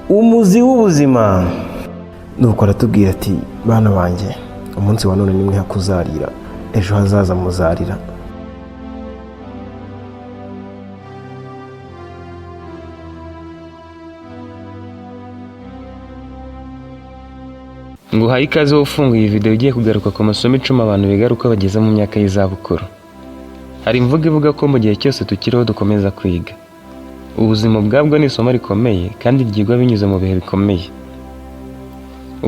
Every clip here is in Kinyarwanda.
Umuzi w'ubuzima. Nuko aratubwira ati: "Bana banjye, umunsi wa none nimwe hakuzarira, ejo hazaza muzarira." Nguhaye ikaze wowe ufunguye iyi video igiye kugaruka ku masomo 10 abantu biga uko bageze mu myaka y'izabukuru. Hari imvugo ivuga ko mu gihe cyose tukiriho dukomeza kwiga. Ubuzima ubwabwo ni isomo rikomeye kandi ryigwa binyuze mu bihe bikomeye.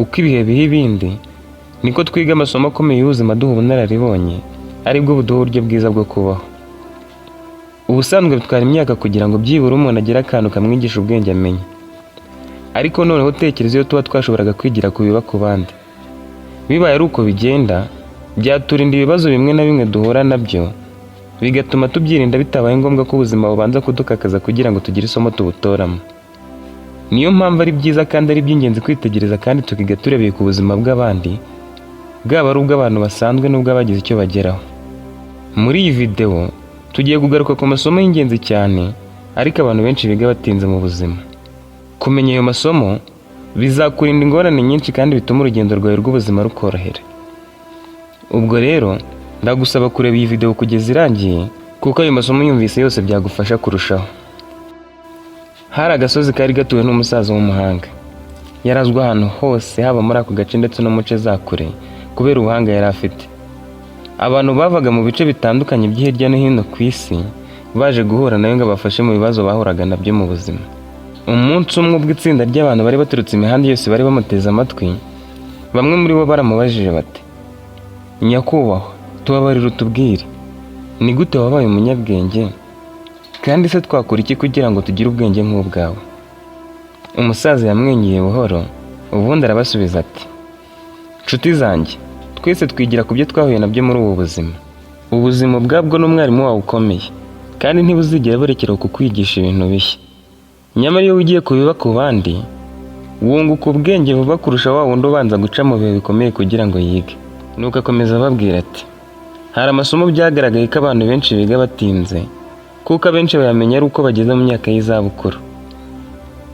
Uko ibihe biha ibindi, niko twiga amasomo akomeye y'ubuzima duha ubunararibonye, aribwo buduha uburyo bwiza bwo kubaho. Ubusanzwe bitwara imyaka kugira ngo byibura umuntu agire akantu kamwigisha ubwenge amenya. Ariko noneho tekereza iyo tuba twashoboraga kwigira ku biba ku bandi. Bibaye ari uko bigenda, byaturinda ibibazo bimwe na bimwe duhura nabyo, bigatuma tubyirinda bitabaye ngombwa ko ubuzima bubanza kudukakaza kugira ngo tugire isomo tubutoramo. Niyo mpamvu ari byiza kandi ari iby'ingenzi kwitegereza kandi tukiga turebeye ku buzima bw'abandi, bwaba ari ubw'abantu basanzwe n'ubw'abagize icyo bageraho. Muri iyi video tugiye kugaruka ku masomo y'ingenzi cyane, ariko abantu benshi biga batinze mu buzima. Kumenya ayo masomo bizakurinda ingorane nyinshi kandi bituma urugendo rwawe rw'ubuzima rukorohera. Ubwo rero ndagusaba kureba iyi video kugeza irangiye, kuko ayo masomo yumvise yose byagufasha kurushaho. Hari agasozi kari gatuwe n'umusaza w'umuhanga. Yarazwi ahantu hose, haba muri ako gace ndetse no mu nce za kure, kubera ubuhanga yari afite. Abantu bavaga mu bice bitandukanye by'hirya hirya no hino ku isi baje guhura nawe ngo abafashe mu bibazo bahuraga nabyo mu buzima. Umunsi umwe ubwo itsinda ry'abantu bari baturutse imihanda yose bari bamuteze amatwi, bamwe muri bo baramubajije bati: "Nyakubahwa, tubabarire utubwire, ni gute wabaye umunyabwenge? Kandi se twakora iki kugira ngo tugire ubwenge nk'ubwawe?" Umusaza yamwenyuye buhoro, ubundi arabasubiza ati: "Nshuti zanjye, twese twigira ku byo twahuye nabyo muri ubu buzima. Ubuzima ubwabwo n'umwarimu wawe ukomeye, kandi ntibuzigera burekera kukwigisha ibintu bishya. Nyamara iyo wigiye kubiba ku bandi, wunguka ubwenge vuba kurusha wa wundi ubanza guca mu bihe bikomeye kugira ngo yige." Nuko akomeza ababwira ati: "Hari amasomo byagaragaye ko abantu benshi biga batinze, kuko abenshi bayamenya ari uko bageze mu myaka y'izabukuru.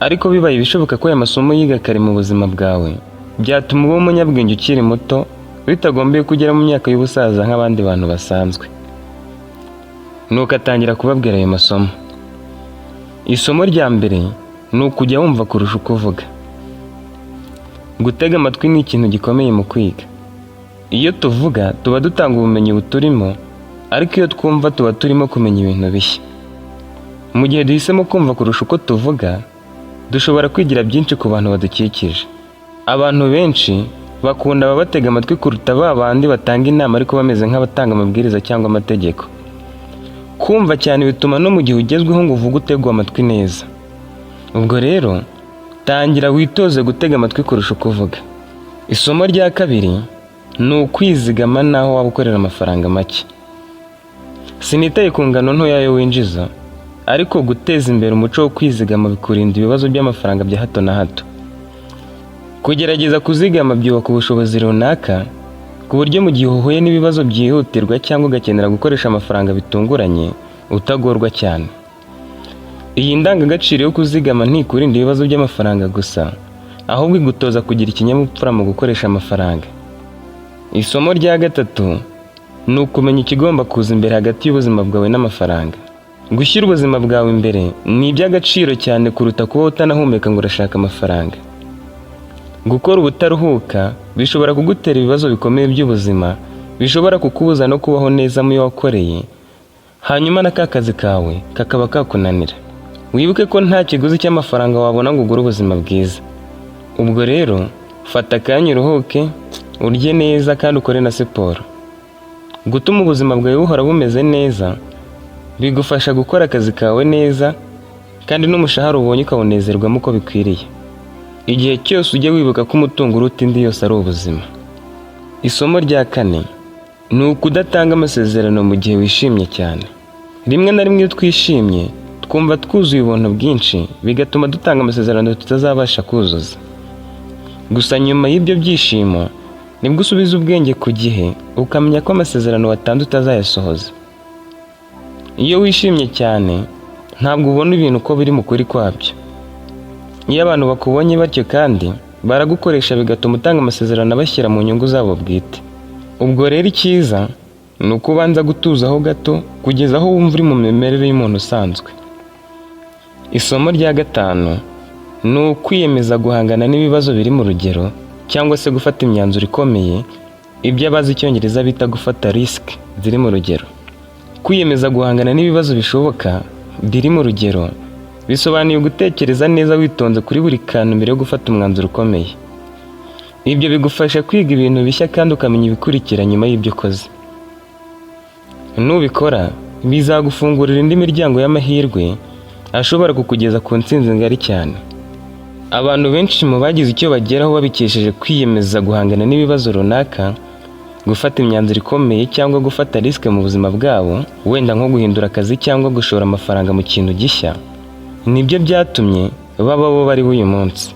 Ariko bibaye ibishoboka ko aya masomo yiga kare mu buzima bwawe, byatuma uba umunyabwenge ukiri muto, bitagombeye kugera mu myaka y'ubusaza nk'abandi bantu basanzwe." Nuko atangira kubabwira ayo masomo. Isomo rya mbere ni ukujya wumva kurusha uko uvuga. Gutega amatwi ni ikintu gikomeye mu kwiga. Iyo tuvuga tuba dutanga ubumenyi buturimo, ariko iyo twumva tuba turimo kumenya ibintu bishya. Mu gihe duhisemo kumva kurusha uko tuvuga, dushobora kwigira byinshi ku bantu badukikije. Abantu benshi bakunda ababatega amatwi kuruta ba bandi batanga inama ariko bameze nk'abatanga amabwiriza cyangwa amategeko. Kumva cyane bituma no mu gihe ugezweho ngo uvuge utegwa amatwi neza. Ubwo rero tangira witoze gutega amatwi kurusha uko uvuga. Isomo rya kabiri ni ukwizigama naho waba ukorera amafaranga make. Sinitaye ku ngano ntoya yo winjiza, ariko guteza imbere umuco wo kwizigama bikurinda ibibazo by'amafaranga bya hato na hato. Kugerageza kuzigama byubaka ubushobozi runaka, ku buryo mu gihe uhuye n'ibibazo byihutirwa cyangwa ugakenera gukoresha amafaranga bitunguranye, utagorwa cyane. Iyi ndangagaciro yo kuzigama ntikurinda ibibazo by'amafaranga gusa, ahubwo igutoza kugira ikinyabupfura mu gukoresha amafaranga. Isomo rya gatatu ni ukumenya ikigomba kuza imbere hagati y'ubuzima bwawe n'amafaranga. Gushyira ubuzima bwawe imbere ni iby'agaciro cyane kuruta kuba utanahumeka ngo urashaka amafaranga. Gukora ubutaruhuka bishobora kugutera ibibazo bikomeye by'ubuzima, bishobora kukubuza no kubaho neza mu yo wakoreye, hanyuma na ka kazi kawe kakaba kakunanira. Wibuke ko nta kiguzi cy'amafaranga wabona ngo ugure ubuzima bwiza. Ubwo rero fata akanya uruhuke, urye neza kandi ukore na siporo. Gutuma ubuzima bwawe buhora bumeze neza bigufasha gukora akazi kawe neza, kandi n'umushahara ubonye ukawunezerwamo uko bikwiriye. Igihe cyose ujye wibuka ko umutungo uruta indi yose ari ubuzima. Isomo rya kane ni ukudatanga amasezerano mu gihe wishimye cyane. Rimwe na rimwe iyo twishimye twumva twuzuye ubuntu bwinshi, bigatuma dutanga amasezerano tutazabasha kuzuza. Gusa nyuma y'ibyo byishimo nibwo usubiza ubwenge ku gihe, ukamenya ko amasezerano watanze utazayasohoza. Iyo wishimye cyane ntabwo ubona ibintu uko biri mu kuri kwabyo. Iyo abantu bakubonye batyo kandi baragukoresha, bigatuma utanga amasezerano abashyira mu nyungu zabo bwite. Ubwo rero icyiza ni uko ubanza gutuzaho gato kugeza aho wumva uri mu mimerere y'umuntu usanzwe. Isomo rya gatanu ni ukwiyemeza guhangana n'ibibazo biri mu rugero cyangwa se gufata imyanzuro ikomeye, ibyo abazi icyongereza bita gufata risk ziri mu rugero. Kwiyemeza guhangana n'ibibazo bishoboka biri mu rugero bisobanuye gutekereza neza witonze kuri buri kantu mbere yo gufata umwanzuro ukomeye. Ibyo bigufasha kwiga ibintu bishya kandi ukamenya ibikurikira nyuma y'ibyo ukoze. Nubikora, bizagufungurira indi miryango y'amahirwe ashobora kukugeza ku ntsinzi ngari cyane. Abantu benshi mu bagize icyo bageraho babikesheje kwiyemeza guhangana n'ibibazo runaka, gufata imyanzuro ikomeye cyangwa gufata risk mu buzima bwabo, wenda nko guhindura akazi cyangwa gushora amafaranga mu kintu gishya, nibyo byatumye baba bo bari uyu munsi.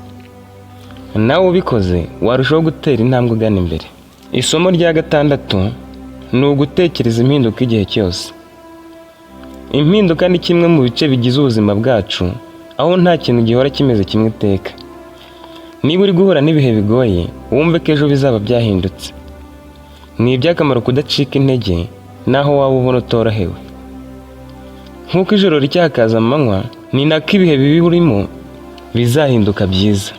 Nawe ubikoze warushaho gutera intambwe ugana imbere. Isomo rya gatandatu ni ugutekereza impinduka igihe cyose. Impinduka ni kimwe mu bice bigize ubuzima bwacu, aho nta kintu gihora kimeze kimwe iteka. Niba uri guhura n'ibihe bigoye, wumve ko ejo bizaba byahindutse. Ni iby'akamaro kudacika intege naho waba ubona utorohewe. Nk'uko ijoro ricya hakaza amanywa, ni nako ibihe bibi urimo bizahinduka byiza.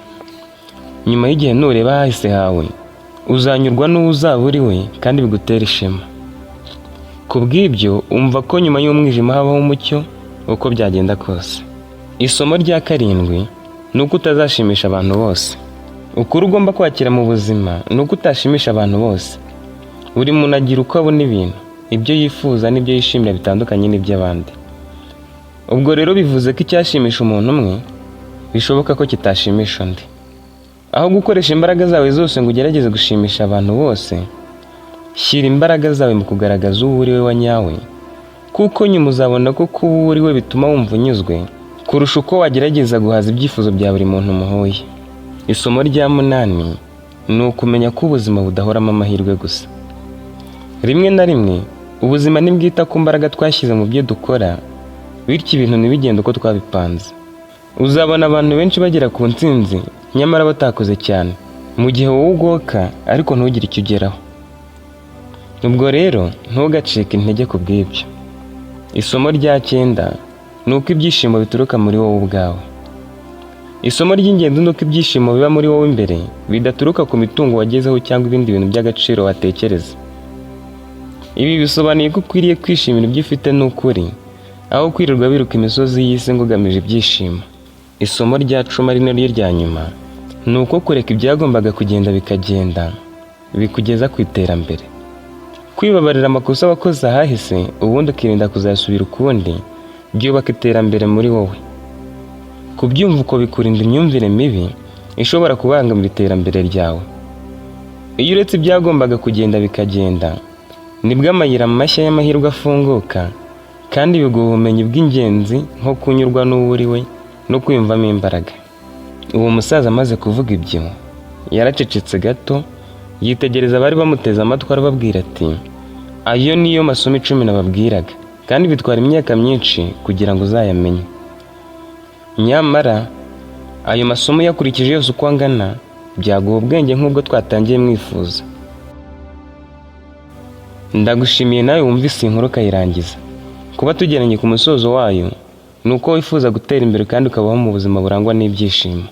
Nyuma y'igihe nureba ahahise hawe, uzanyurwa n'uwo uzaba uri we kandi bigutere ishema. Ku bw'ibyo, umva ko nyuma y'umwijima habaho umucyo uko byagenda kose. Isomo rya karindwi ni uko utazashimisha abantu bose. Ukuri ugomba kwakira mu buzima ni uko utashimisha abantu bose. Buri muntu agira uko abona ibintu, ibyo yifuza n'ibyo yishimira bitandukanye n'iby'abandi. Ubwo rero bivuze ko icyashimisha umuntu umwe bishoboka ko kitashimisha undi. Aho gukoresha imbaraga zawe zose ngo ugerageze gushimisha abantu bose, shyira imbaraga zawe mu kugaragaza uwo uri we wa nyawe, kuko nyuma uzabona ko kuba uwo uri we bituma wumva unyuzwe kurusha uko wagerageza guhaza ibyifuzo bya buri muntu muhuye. Isomo rya munani ni ukumenya ko ubuzima budahoramo amahirwe gusa. Rimwe na rimwe ubuzima ntibwita ku mbaraga twashyize mu byo dukora, bityo ibintu ntibigende uko twabipanze. Uzabona abantu benshi bagera ku ntsinzi nyamara batakoze cyane, mu gihe wowe ugoka ariko ntugire icyo ugeraho. Ubwo rero ntugacike intege ku bw'ibyo. Isomo rya cyenda ni uko ibyishimo bituruka muri wowe ubwawe. Isomo ry'ingenzi ni uko ibyishimo biba muri wowe imbere, bidaturuka ku mitungo wagezeho cyangwa ibindi bintu by'agaciro watekereza. Ibi bisobanuye ko ukwiriye kwishimira ibyo ufite n'ukuri, aho kwirirwa wiruka imisozi y'isi ngo ugamije ibyishimo. Isomo rya 10, ari naryo rya nyuma, ni uko kureka ibyagombaga kugenda bikagenda bikugeza ku iterambere. Kwibabarira amakosa wakoze ahahise, ubundi ukirinda kuzasubira ukundi, byubaka iterambere muri wowe. Kubyumva uko bikurinda imyumvire mibi ishobora kubangamira iterambere ryawe. Iyo uretse ibyagombaga kugenda bikagenda, nibwo amayira mashya y'amahirwe afunguka, kandi biguha ubumenyi bw'ingenzi nko kunyurwa n'uwo uri we no kwiyumvamo imbaraga. Uwo musaza amaze kuvuga ibyo, yaracecetse gato, yitegereza abari bamuteze amatwi, arababwira ati: "Ayo niyo masomo 10 nababwiraga, kandi bitwara imyaka myinshi kugira ngo uzayamenye. Nyamara ayo masomo uyakurikije yose uko angana, byaguha ubwenge nk'ubwo twatangiye mwifuza." Ndagushimiye nawe wumvise iyi nkuru ukayirangiza. Kuba tugeranye ku musozo wayo ni uko wifuza gutera imbere kandi ukabaho mu buzima burangwa n'ibyishimo.